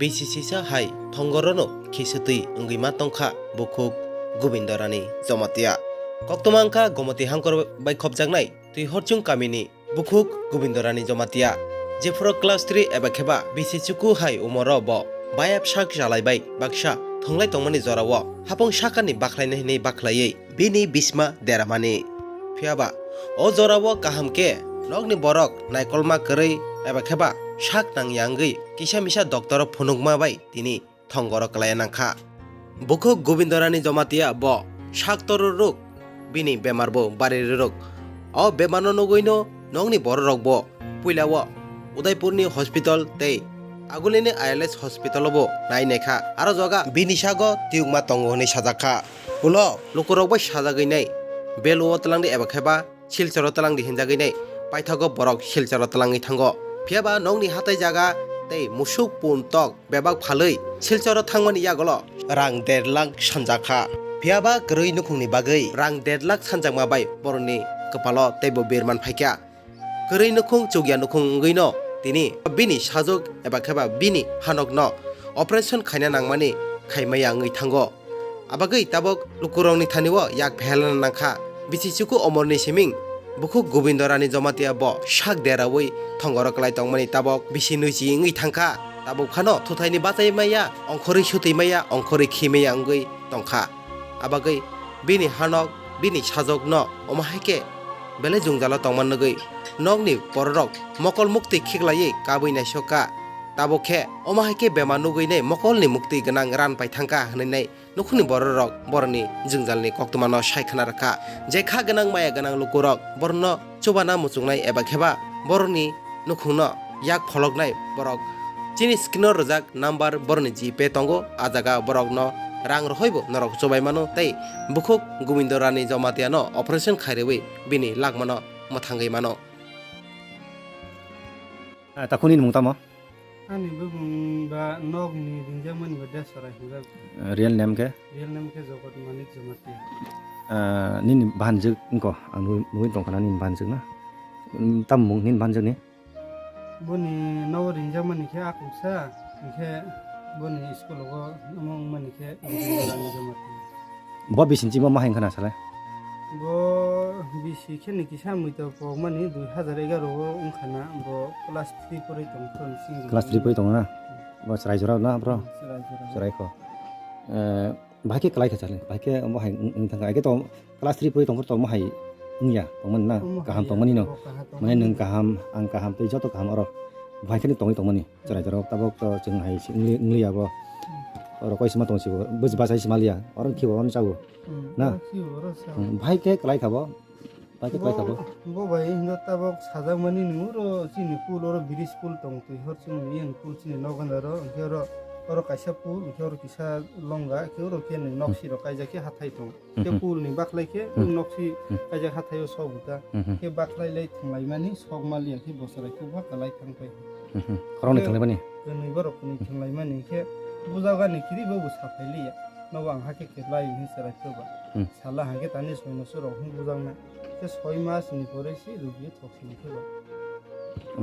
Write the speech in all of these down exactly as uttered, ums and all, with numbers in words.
bisi sisa hai thongorono khiswtwi wngwi ma tongkha bukhuk Gobindorani Jamatia. Koktwma wngkha Gomoti hangkor bai khopjaknai Twihorchung kamini bukhuk Gobindorani Jamatia. Jephuru class three eba kheba bisi chuku hai umoro bo bayap sak chalaibai baksa thwnglai tongmani jorao hapung sakani bakhlaina hinwi bakhlaiwi bini bisma deramani. Phiyaba o jorao kaham khe nokni borok naikolma kwrwi eba kheba sak nangya wngwi kisa misa doktoro phunukma bai tini thongoro kwlaiya nangkha. Bukhuk Gobindorani Jamatia bo sak toruruk bini bemar bo bari rwrwk. O bemarno nugwino nokni bororok bo puilao Udaipurni hospital tei Agulini I L S hospital bo nai naikha. Aro joga bini sago tiyukma tongo hwnwi sajakha. Ulo lukurok bai sajagwi nai Beluo twlangdi eba kheba Silcharo twlangdi hinjagwi nai paithago borok Silcharo twlangwi thango. Phiyaba nokni hatai jaga tei musuk pun tok bebak phalwi Silcharo thangmani yagolo rang der lakh sanjakha. Phiyaba kwrwi nukhungni bagwi rang der lakh sanjakma bai borokni kwpalo teibo birman phaikha. Kwrwi nukhung chukya nukhung wngwino tini bini sajwk eba kheba bini hanokno operation khaina nangmani khaimaya wngwi thango. Abagwi tabok lukurokni thanio yak phehelna nangkha. Bisi chuku omorni siming bukhuk Gobindorani Jamatia bo sak deraui thongoro kwlai tongmani tabok bisi nuichi wngwi thangkha. Tabuk phano thuthaini bachai maya, ongkhorwi sutwi maya, ongkhorwi khi maya wngwi tongkha. Abagwi bini hanok, bini sajwkno omo hai khe belai jwngjalo tongma nugwi nokni bororok mokol muktwi khiklaiwi kabwi naisokha. Tabuk khe omo hai khe bemar nugwi nai mokolni muktwi gwnang ran pai thangkha hwnwi nai nukhungni bororok borokni jwngjalni koktwmano sai khna rwkha. Je kha gwnang maya gwnang lukurok borokno chubana muchungnai eba kheba borokni nukhungno yak pholoknai borok chini screen-o rwjak number borokni GPay tongo, a jaga borokno rang rohoibo norok chubai mano tei bukhuk Gobindorani Jamatia no operation khairwi bini lakmano mwthangwi mano. Ah, takhuni mung tamo? Ani bumung ba nokni ringjakmani ba Desorai hinjak. Real name khe? Real name khe Jogot Manik Jamatia. Ah, nini bahanjwk wngkho, ang nugwi, nugwi tongkha na nini bahanjwk na? Mm, tamo mung nini bahanjwk ni? Boni nogo ringjakmani khe Akumsa, hinkhe boni school o omo wngmani khe Jamatia. Bo bisi ni chini bo ma hai wngkha na sale? Bo bisi khe ni kisa muitor pokmani dui hazar egaroh o wngkha na, bo class three porwi tong phuru ni simi. Class three porwi tongo na? Bo chwrai jora na bro? Chwrai jora. Chwrai kho. Eh, bahai khe kwlai kha chale, bahai khe bo hai wng-, wng thangkha. Hai khe to class three porwi tong phuru to mo hai wngya, tongmani na? Omo kaham hai tongmani no? Bo kaham tongmani. Mane nwng kaham, ang kaham, tei joto kaham oro bahai khe tongwi tongmani. Chwrai jora tabok to chwng hai si wngli-, wngliya bo. Hmm. Oro koi sima tong si bo, bwch bachai sima liya. Oro khibo, oro chao. Hmm, na? Oro khibo, oro chao. Hmm, bahai khe kwlai kha bo. Bahai khe kwlai kha bo. Bo, bo bai hinjo tabok sajakmani ni oro chini pool, oro bridge pool tong twi hor chini yang pool chini nok gana ro, hinkhe oro, oro kaisa pool, hinkhe oro kisa longga, hinkhe oro khe nok siro kaijak khe hathai tong. Khe pool ni bakhlai khe nok si kaijak hathai o sok buta. Khe bakhlai lai thanglaimani sok maliya khe bosorai khe bwkha kwlai thang phai. Khoroknwi thanglaimani? Kwnwi borok kwnwi thanglaimani khe bujagani khiri bo bo saphai liya. Nobo ang hakhe khe lai hwnwi chwrai phuru ba. Sala hangkhe tani soi no surok hwn bujakna. Khe soi mas ni pore si rugwi thok sini khe ba.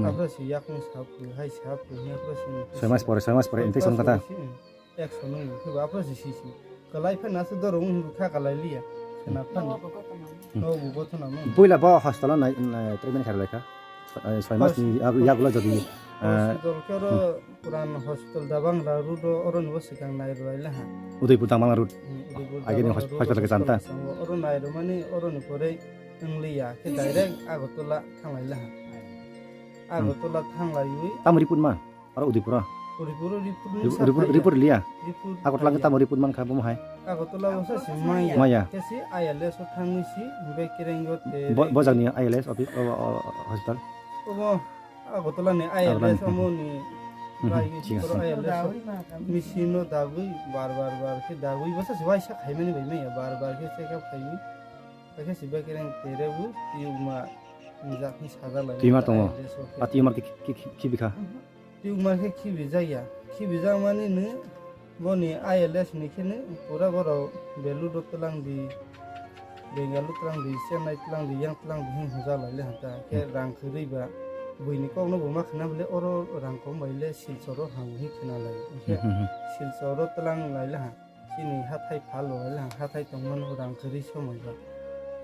Aphra si yakung sa phu, hai sa phu, hai aphra si ni. Soi mas pore, soi mas pore, soi mas pore, song kata. Aphra si, hmm. Action wng khe ba aphra si si si. Kwlai phe na se dorong wng kha kwlai liya. Khna phan. No bo bo thona mo. Puila bo hostel o nai, nai, treatment kharlai kha. Soi mas ni yagulo jodi. Hospital khe oro puran hospital Dabangla road o, oro ni bo swkang nai rwlai laha. Udaipur Dabangla road. Hmm, Udaipur Agini Dabangla hos-, road hospital khe janta. Oro nai rwmani oro ni pore wng liya khe direct Agartala thanglai laha. Agartala thanglaiwi. Tamo report ma? Oro Udaipur o? Udaipur o report ni Rip-, sa report, phaiya. Report liya? Report Agartala khe phaiya. Tamo report man kha bo hai? Agartala o sa si maya. Maya. Khe si I L S o thangwi si, hwnkhe kereng o te. Bo, bo jagni I L S office, o, o, o, hospital? Obo Agartala ni I L S omo ni bai ni sikoro I L S o machine no dagwi bar bar bar khe dagwi bwsa se waisa khaimani bai maya bar bar khe check up khaimani. Khe si bai kereng tere bu tiyuma jak ni sajak lai. Tiyuma tongo. I L S o khe. A tiyuma khe ki, ki, ki, ki bikha? Tiyuma khe khibi jaya. Khibi jak mani ni Boni I L S ni khe ni pura borok Belur o twlang di, Bengaluru twlang di, Chennai twlang di, yang twlang di hwn hwnja lai le hwn ta. Khe rang kwrwi ba buini kok no bo ma khna bole oro rang kom bai le Silchar o ham hwn khna lai. Hmm, hmm, hmm. Silchoro tlang lai laha. Chini hathai phal lai laha. Hathai tongmano rang kwrwi somoi ba.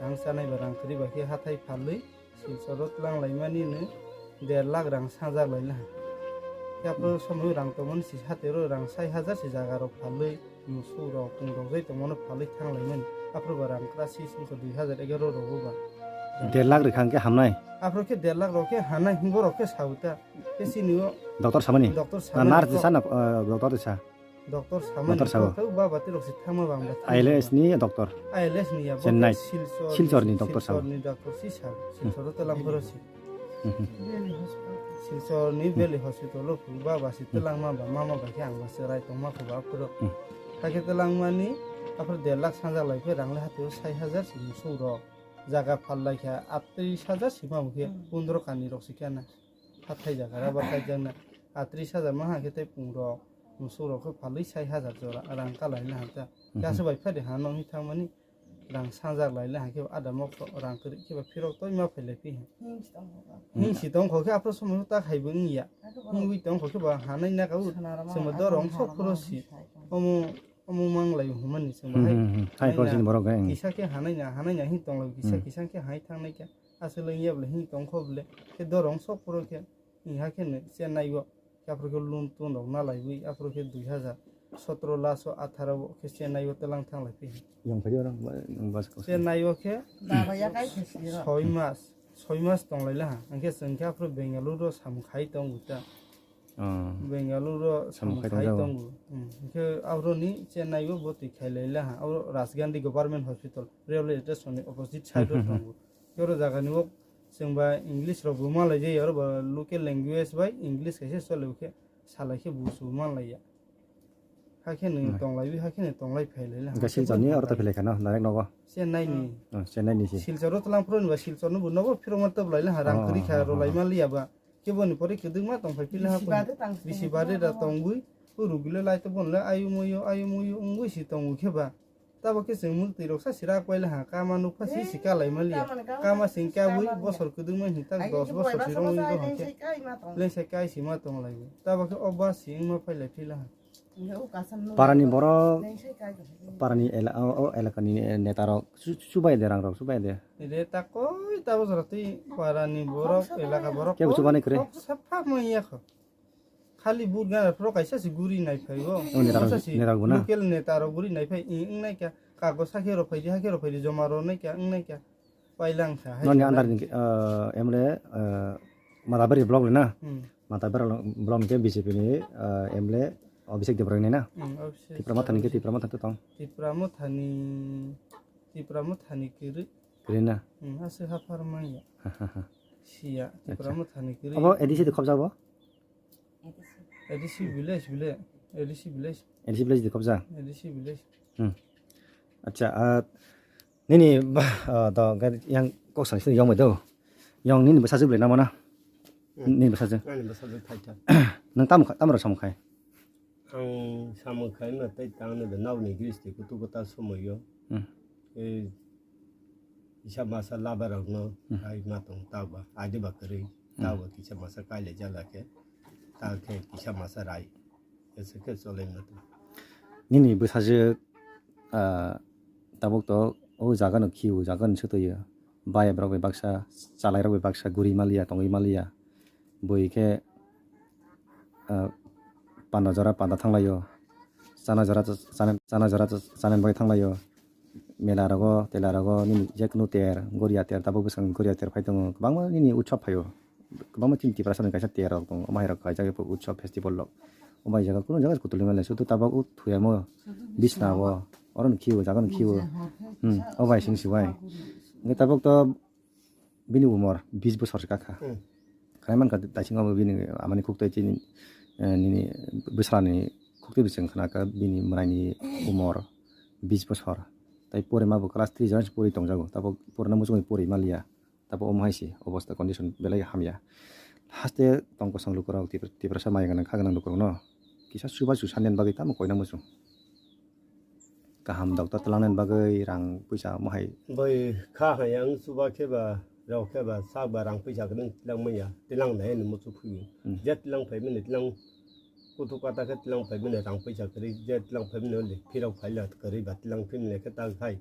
Rang chanai ba rang kwrwi ba khe hathai phalwi Silchoro tlang laimani no der lakh rang sangjak lai laha. Khe aphro somoi rang tongmani si hatero rang sai hajar si jaga rok phalwi musuk rok pung rok jai tongmano phalwi thang laimani. Aphro ba rang kwrwi si singko dui hajar egaro rogo ba. Der lakh rwkha hwnkhe hamnai. Aphro khe der lakh rok khe hanai hwnbo rok khe sauta. Khe chini o Doctor samani? Doctor Na samani nurse kok. Sa na, eh, doctor sa? Doctor samani Doctor sabo. Kok khe ba bati rok si thangma bang ba thangma I L S ba. Ni doctor. I L S ni ya, bo Chennai. Khe Silchor ni Silchor ni si, doctor sabo. Silchor ni doctor si sa. Silchor o tlang phoro si. Hmm. Silchor ni Valley Hospital o phuru ba ba si Hmm. Telangma ba mama ba khe ang ba se rai tongma kho ba phuru. Hmm. Hakhe telangmani aphuru der lakh sangjak lai khe rang le hati o sai hajar si musuk rok. Jaga phal lai kha atris hajar si ma khe Hmm. Pondro kani rok si khe na. Hathai jaga rubber kaijakna atris hajar ma hakhe tei pung rok musuk rok khe phalwi sai hajar jora rang kalai na hakhe. Hmm. Khe aswk bai phadi ha nong hi thangmani. Rang sangjak lai le hakhe ada mok rang kwrwi khe ba phirok toi ma phai lai phi. Hing si tong kho ba. Hing si tong kho khe aphro somoi ta khai bo wng ya. Hing wi tong kho khe ba hanai na ka u. Sana rama chwng ba ada dorong mama sok phuro rama si. Sai tong. Omo, omo mang lai humani chwng ba Hmm, hai. Hmm, hmm. Hai Hai kor na. Sini borok, eh. Kisa khe hanai na, hanai na hing tong lai kisa, Hmm. Kisa khe hai thang nai khe. Aswk le wng ya bole hing tong kho bole. Khe dorong sok phuro khe. Wng ha khe no Chennai o. Khe aphuru khe loan ton rok na laiwi, aphuru khe dui hajar sotro last o atharo o khe Chennai o twlang thang lai phi. Yang phai oro, ba-, bas ko. Chennai o khe Baba ya kai khe siro. Soi mas, soi mas tong lai laha. Hwnkhe chwng khe aphuru Bengaluru o samung khai tongo ta. Oh. Bengaluru o samung khai tongo. Hmm. Hwnkhe aphuru ni Chennai o bo twi khai lai laha. Abo Rajgandhi Government Hospital, railway station ni opposite side o Hmm, hmm, hmm. Tongo. Oro jaga ni o chwng ba English rok bo malai jai, oro ba local language bai English kaisa chole khe salai khe busu malai ya. Hakhe nwng Hmm. Tong lai bi, hakhe nwng tong lai phai lai la. Hwnkhe Silchor ni oro ta philai kha no, direct nogo? Chennai ni. Oh, Chennai ni si. Silchor o tlang phuru ni ba Silchor no bo nogo phirok ma tab lai la, rang Oh, kwrwi kha, oh, ro lai oh. Ma li ya ba. Khe boni pore kwdwkma tong phai phi la ha Bisi ko. Bade tang Bisi bade da tong bui, o rugile lai to bon le ayu muyo, ayu muyo wngwi si tongo khe ba. Tabo khe chwng muk twi rok sa sira kwai laha, kama nuk pha si si kalai mali ya. Kama sing ka bui bosor kwdwng mai hing tak dos bosor si rong ni rohon khe. Leng se kai si ma tong lai. Tabo khe o ba si wng ma phai lai phi laha. Parani borok, parani ela-, o, o elakani neta rok su-, subai de rang rok subai de. Re ta koi tabo jora twi parani borok, elaka borok. Kebo chubani kwrwi. Kok sapha mai ya kho. Khali vote gana phoro kaisa se guri nai phai bo. O neta rok, kaisa se neta rok bo na? Local neta rok guri nai phai, i, wng nai kha, kago sakhe rok phai di, hakhe rok phai di, joma rok nai kha, wng nai kha. Pai lang kha, hai Noni kha under nai. Ni, uh, M L A, uh, Matabari block le na? Hmm. Matabari block ni khe B J P ni, uh, M L A Abhishek Debbarma ni na? Hmm, Abhishek Tipra Motha ni khe Abhishek. Tipra Motha to tong. Tipra Motha ni, Tipra Motha ni kwrwi. Kwrwi na? Hmm, aswk ha phar manya. Ha, ha, ha. Siya, Tipra Acha. Motha ni kwrwi. Abo A D C de khobjak bo? A D C village, village, A D C village. A D C village de khobjak? A D C village. Hmm. Acha, ah, nini ba, ah, do, gari yang kok sang sini yong bai do. Yong nini bwsajwk belai namo na? Hmm. Nini bwsajwk. Ani bwsajwk thaitham. Nang tam, tam rok samung khai? Ang samung khaima tei tangni da nokni gristi kutu kuta somoio. Hmm. E, kisa masa laba rokno Hmm. Ai ma tong ta ba, adi ba kwrwi, ta Hmm. Ba kisa masa kaile jala khe, ta khe kisa masa rai. Ese khe cholai ma tong. Nini bwsajwk, ah, tabuk to o jaga no khiu, jaga no swtwi o. Bai borok bai baksa, chalai rok bai baksa, guri maliya, tongwi maliya. Bui khe, ah, panda jora panda thanglaio, chana jora chana, chana jora chana bagwi thanglaio, mela rogo, tela rogo, nini jekunu ter, goria ter, tabuk bwskango goria ter phai tongo, kwbangma nini utsob phaio, kwbangma chini Tiprasani kaisa ter rok tongo, omo hai rok kaijak utsob festival rok, omo hai jaga kunu jaga kutulwi manya, sudu tabuk o thuyamo bisna o, oro no khiwo, jaga no khiwo, hmm, obo hai sing sibai, hwnkhe tabuk to. Bini umor bis bosor se kakha. Hmm. Khanai mankha daising abo bini amani khuktai chini, eh, nini bwsrani khuktai bising khna kha bini mwnaini umor bis bosor. Tai pore ma bo class three jora se pori tongjago. Tabo porna muchungwi pori maliya. Tabo omo hai se obosta condition belai hamya. Haste tong kosong lukurok Tipra-, Tiprasa maya gwnang kha gwnang lukurokno kisa chubachu sanani bagwi tamo koina muchung. Kaham doctor twlangnani bagwi rang puisa omo hai. Bai kha hai ang chuba khe ba, rok khe ba, sak ba rang puisa kwrwng tlang manya, tlang nai ani muchuk phuru. Hmm. Je tlang phai mani tlang, Kutu kata khe tlang phaimani rang puisa kwrwi, je tlang phaimani hwnwi phirok phaila kwrwi ba tlang phimani khe ta khai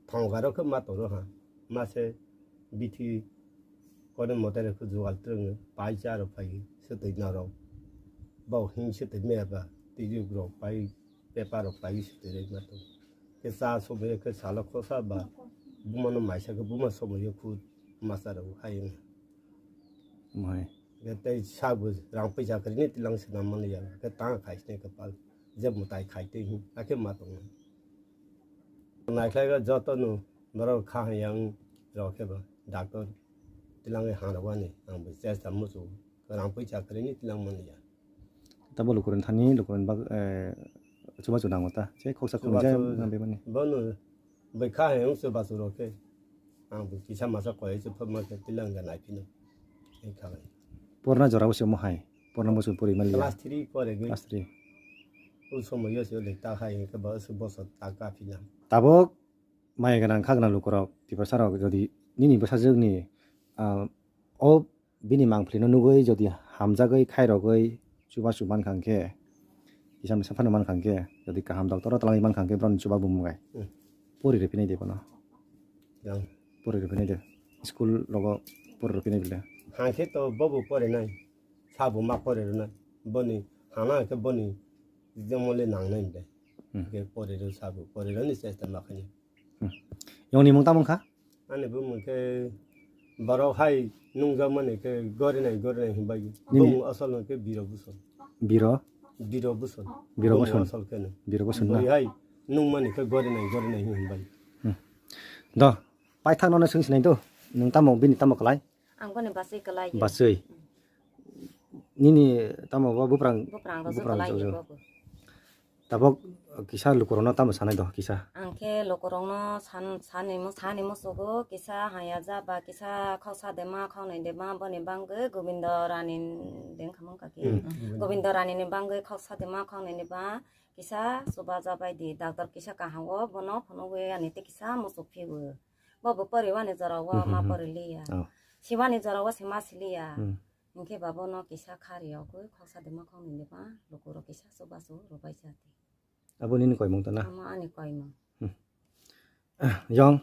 thongkaro khe ma toro ha. Ma se bithi kone motere khe jugal twrwngwi pai cha rok phai swtwi norok. Bau hing swtwi meba twi rok pai paper rok pai swtwi rwi ma tong. Khe cha somoyo khe salo khosa ba bumano maisa khe buma somoyo khu masa rok hai wngkha. Mohai. Khe tei sabu rang puisa kwrwini tlang swnam manliya. Khe tang khai sini kwpal. Je mwtai khai tei hin. Akhe ma tongo. Naikhlai joto no borok kha yang rok khe ba doctor tlang hangrok ani ang bo chesta musu. Rang puisa kwrwini tlang manliya. Tabo lukurin thani lukurin bak, eh, chubachu nango ta. Che khoksa khunjai Chubachu nang bebani. Bono bai kha hai wng chubachu rok khe. Ang bo kisa masa koi se phobma khe tilang ga nai phino. Ei kha bai. Porna jora bo se mo hai. Porna bo se pori mali. Class three pore gwi. Class three. Ul somoyo se le ta hai ke ba se boso ta ka phina. Tabok mai ganang kha ganang lukurok Tiprasa rok jodi nini bwsajwk ni, ah, o bini mangpili no nugwi jodi hamjagwi khairogwi chubachu mankha hwnkhe, kisa misa phano mankha hwnkhe, jodi kaham doctor o twlangwi mankha hwnkhe, borokni chuba bo mwngai. Hmm. Pori rwphinai de bono. Yang. Pori rwphinai de. School rogo pori rwphinai bile. Hangkhe to bobo pore nai. Sabo ma pore rwnai. Boni hana hwnkhe boni jemole nangnai de. Hmm. Hwnkhe pore rw sabo. Pore rwni chesta ma khainai. Hmm. Yongni mung tamo wngkha? Ani bumung khe borok hai nungjakmani khe gorinai gorinai hinbai. Nini Bumung asol hwnkhe Biro Buson. Biro? Biro Buson. Biro Bumung Buson. Asol khe no. Biro Buson na? Bui hai nungmani khe gorinai gorinai hinbai. Hmm. Do, paithak nono swng sinai do. Nwng tamo bini tamo kwlai? Ang boni basui kwlai. Basui. Nini tamo bo buprang, Buprang rwjak buprang kwlai rwjak. Bobo. Tabok kisa lukurokno tamo sanai do kisa? Ang khe lukurokno san-, sanimo, sanimo sugo kisa haya ja ba kisa khoksa dema khoknwi dema boni bangwi Gobindo Rani deng khamung kaki. Hmm. Gobindo Rani ni bangwi khoksa dema khoknwi dema kisa chuba ja bai di doctor kisa kaham o bono phunugwi ani tei kisa muchuk phigo. Bobo poriwani jora o Hmm, hmm, ma hmm. Poriliya. Oh. Siwani jora o se ma siliya. Hmm. Hwnkhe ba bono kisa khari yogwi khoksa dema khoknwi dema lukurok kisa chubachu rwbai chati. Abo nini koimung tana? Amo ani koimung. Hmm. Yong?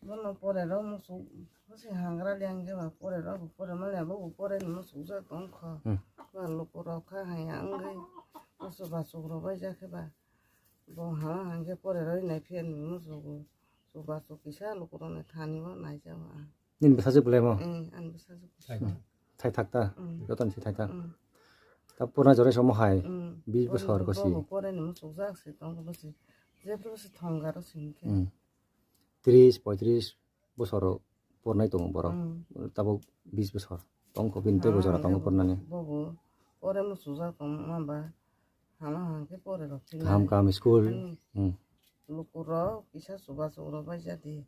Bono pore rw muchuk bwswi hangra liya hwnkhe ba pore rw bo pore manya bo bo pore ni muchuk jak tongkho. Hmm. Ba lukurok kha haya wngwi muchuk bachuk rwbai jak khe ba bo hama hwnkhe pore rw nai phiya ni muchuk bachuk kisa lukurokni thani o naijak o ang. Nini bwsajwk belai mo? Eh, ani bwsajwk. Thai thak ta? Mm. Joto ni si thai thak. Mm. Ta purna jora somo hai, Mm. bis bosor Pore kosi. Bobo pore ni muchuk jak se tong bosi. Jebro bosi thongaro sini khe. Mm. Tris, poitris bosor pornai tongo borok. Mm. Tabok bis bosor. Tongkho bini tei bojora tongo pornani. Bobo pore muchuk jak tong ma ba. Hama hang khe pore rok sini. Kaham kaham school. Ani Mm. Lukurok kisa chuba chukrok bai jadi.